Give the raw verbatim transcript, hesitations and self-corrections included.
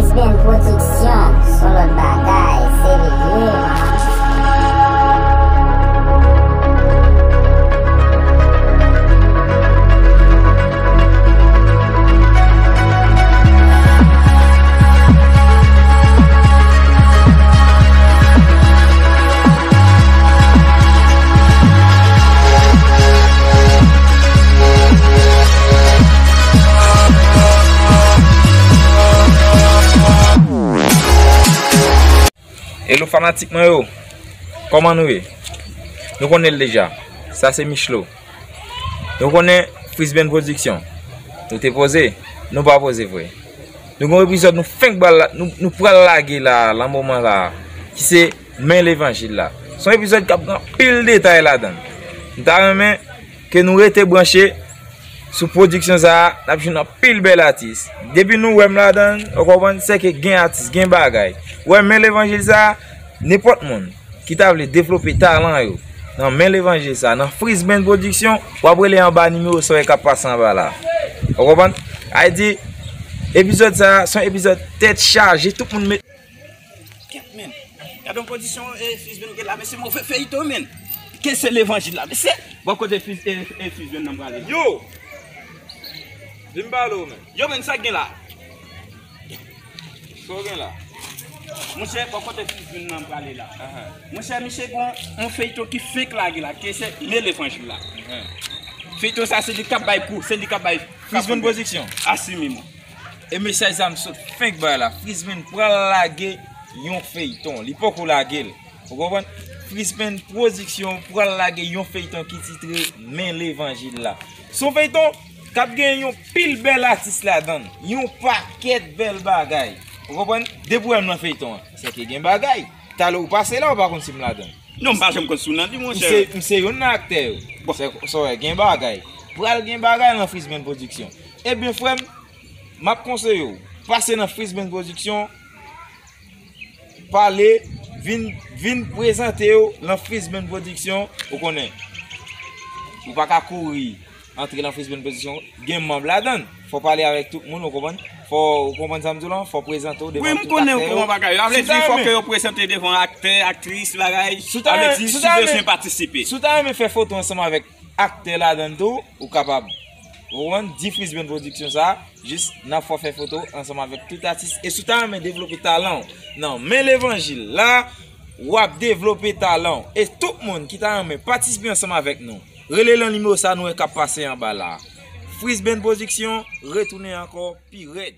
Sven Pwodiksyon, se yon lòt bagay, serye, man. Hello fanatik mwen yo, kòman nou ye? Nou konnen l deja, sa se Michlo. Nou konnen Frisben Pwodiksyon. Nou te poze, nou pa poze vre. Nou gen yon epizòd nou fenk ba la, nou, nou pral lage la, lan moman la, ki se Men Levanjil la. Se yon epizòd k ap gen anpil detay ladan l. M ta renmen ke nou rete branche sou pwodiksyon sa a, n ap jwenn anpil bèl atis. Depi nou wè m ladan l, ou konprann, se ke gen atis, gen bagay. Ou wè Men Levanjil sa a, nenpòt moun ki ta vle devlope talan yo nan Men Levanjil sa a, nan Frisben Pwodiksyon, w ap rele anba nimewo sa w wè k ap pase anba la. Ou konprann? Sa vle di, epizòd sa a, se yon epizòd tèt chaje, tout moun met Kèt, men. Gade yon kondisyon, e, Frisben gen la, men se move feyton, men. Ke se levanjil la, men se. Bò kote Fris-, e, e, Frisben nan prale. Yo! Vin pale w, men. Yo, men, sa k gen la? Sa w gen la? Monchè, bò kote Frisben nan prale la. Ahan. Monchè, misye gon yon feyton ki fenk lage la, ke se Men Levanjil la. Ahan. Feyton sa, se li k ap bay kou, se li k ap bay Frisben Pwodiksyon. Asime, man. E mesaj sa m sot fenk bay la. Frisben pral lage yon feyton. Li poko lage l. Ou konprann? Frisben Pwodiksyon pral lage yon feyton ki titre Men Levanjil la. Se yon feyton k ap gen yon pil bèl atis ladan l. Yon pakèt bèl bagay. Ou konprann? Depi w wè m nan feyton an, se ke gen bagay. Talè ou pase la, ou pa konn si m ladan l. Non, m pa janm konn si w nan li, monchè. M se, m se youn nan aktè yo. Bon. Se, se, gen bagay. Pral gen bagay nan Frisben Pwodiksyon. Ebyen, frè m, m ap konseye w, pase nan Frisben Pwodiksyon, pale, vin, vin prezante yo nan Frisben Pwodiksyon, ou konnen. Ou pa ka kouri antre nan Frisben Pwodiksyon, gen manm ladan l. Fò pale avèk tout moun, ou konprann? Fò, ou konprann sa m di w lan? Fò prezante w devan tout aktè yo. Wi, m konnen kòman bagay yo. Sa vle di, fò ke yo prezante devan aktè, aktris, bagay. Sa vle di, si w bezwen patisipe. Si w ta renmen fè foto ansanm avèk aktè ladan l tou, ou kapab. Ou konprann? Di Frisben Pwodiksyon sa, jis n ap fè w fè foto ansanm avèk tout atis. E si w ta renmen devlope talan w nan Men Levanjil la, w ap devlope talan w. E tout moun ki ta renmen patisipe ansanm avèk nou, rele lan nimewo sa nou wè k ap pase anba la. Frisben Pwodiksyon, retounen ankò pi rèd.